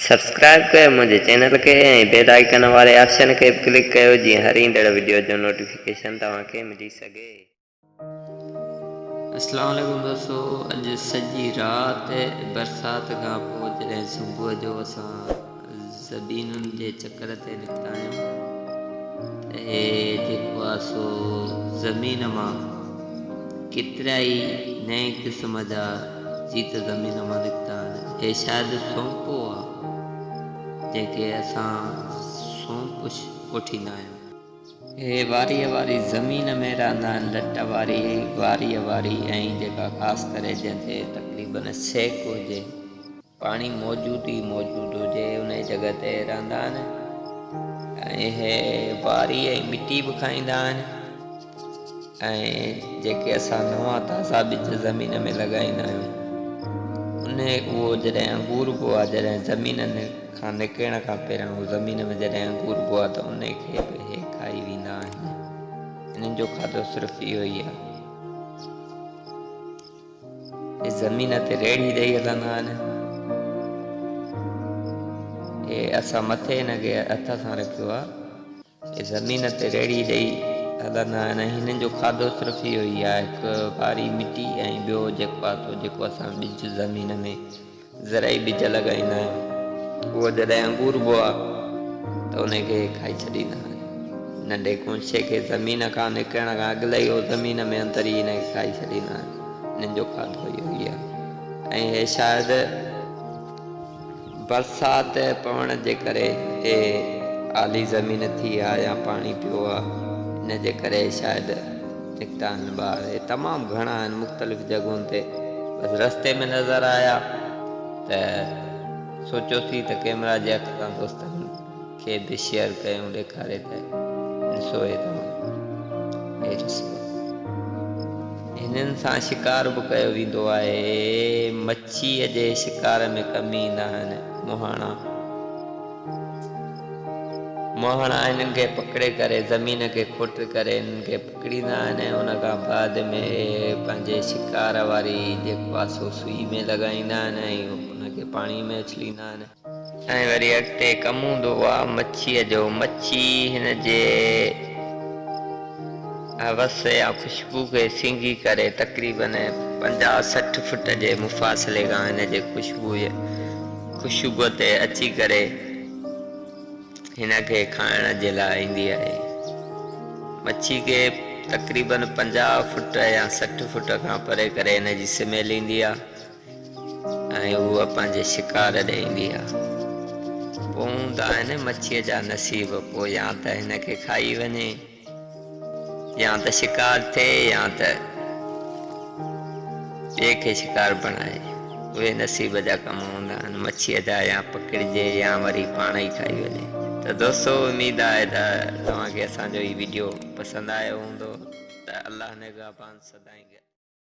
Subscribe ڪيو منهنجي channel کي ۽ بيل آئيڪن واري آپشن کي به ڪلڪ ڪيو جيئن هر ايندڙ وڊيو جو نوٽيفڪيشن توهان کي ملي سگهي. اسلام عليڪم دوستو اڄ سڄي رات برسات کان پوء جڏهن صبح جو اسان زبينن جي چڪر تي نڪتا آهيون ته هي جيڪو آ سو زمين مان ڪيترا ئي نئين قسم جا جيت زمين مان نڪتا آهن. هي شايد سونپو آ، جنهن کي اسان سونپ ڪوٺيندا آهيون. هي واريء واري زمين ۾ رهندا آهن، لٽ واري واريء واري ۽ جيڪا خاص ڪري جنهن تي تقريبن سيڪ هجي، پاڻي موجود ئي موجود هجي، انهيء جڳهه تي رهندا آهن ۽ هي واري ۽ مٽي به کائيندا آهن. ۽ جيڪي اسان نوان تازا ٻج زمين ۾ لڳائيندا آهيون انهي اهو جڏهن انگوربو آهي جڏهن زمين کان نڪرڻ کان پهريان اهو زمين ۾ جڏهن انگوربو آهي ته انهي کي به هي کائي ويندا آهن انهن جو کاڌو صرف اهو ئي آهي هي زمين تي ريڙهي ڏئي هلندا آهن هي اسان مٿي هن کي هٿ سان رکيو آهي هي زمين تي ريڙهي ڏئي هلندا آهن ۽ هنن جو کاڌو صرف اهو ئي آهي هڪ واري مٽي ۽ ٻيو جيڪو آهي سو جيڪو اسان ٻج زمين ۾ زرعي ٻج لڳائيندا آهيون اهو جڏهن انگوربو آهي ته ان کي کائي ڇڏيندا آهن ننڍي ڪونڇي کي زمين کان نڪرڻ کان اڳ ئي اهو زمين ۾ اندر ئي هن کي کائي ڇڏيندا آهن هنن جو کاڌو اهو ئي آهي ۽ هي شايد برسات پوڻ جي ڪري هي آلي زمين ٿي آ يا پاڻي پيو آ ان جي ڪري شايد نڪتا آهن ٻاهر. هي تمام گهڻا آهن مختلف جڳهن تي بس رستي ۾ نظر آيا ته سوچيوسين ته ڪيمرا جي اک سان دوستن کي به شيئر ڪيون ڏيکاري ته ڏسو هي توهان هي ڏسو. هنن سان شڪار به ڪيو ويندو آهي. مڇيء جي شڪار ۾ ڪم ايندا آهن. مهاڻا مهاڻا هنن کي پڪڙي ڪري زمين کي کوٽ ڪري هنن کي پڪڙيندا آهن ۽ ان کان بعد ۾ پنهنجي شڪار واري جيڪو آهي سو سوئي ۾ لڳائيندا آهن ۽ ان کي پاڻي ۾ اڇليندا آهن. ۽ وري اڳتي ڪم هوندو آ مڇيء جو. مڇي هن جي هوس يا خوشبو کي سنگهي ڪري تقريبن 50 60 فٽ جي مفاصلي کان هن جي خوشبوء تي اچي ڪري هن کي کائڻ جي لاء ايندي آهي. مڇي کي تقريبن 50 فٽ يا 60 فٽ کان پري ڪري هن جي سميل ايندي آ. ۽ هوء پنهنجي شڪار ڏي ايندي آ. پوء هوندا آهن مڇيء جا نصيب، پوء يا ته هن کي کائي وڃي، يا ته شڪار ٿئي يا ته ٻئي کي شڪار بڻائي. اهي نصيب جا ڪم هوندا آهن مڇيء جا يا پڪڙجي يا وري پاڻ ئي کائي وڃي. ته دوستو اميد آهي ته توهان کي اسان جو هي وڊيو پسند آيو هوندو ته الله نگهبان سدائين گڏ.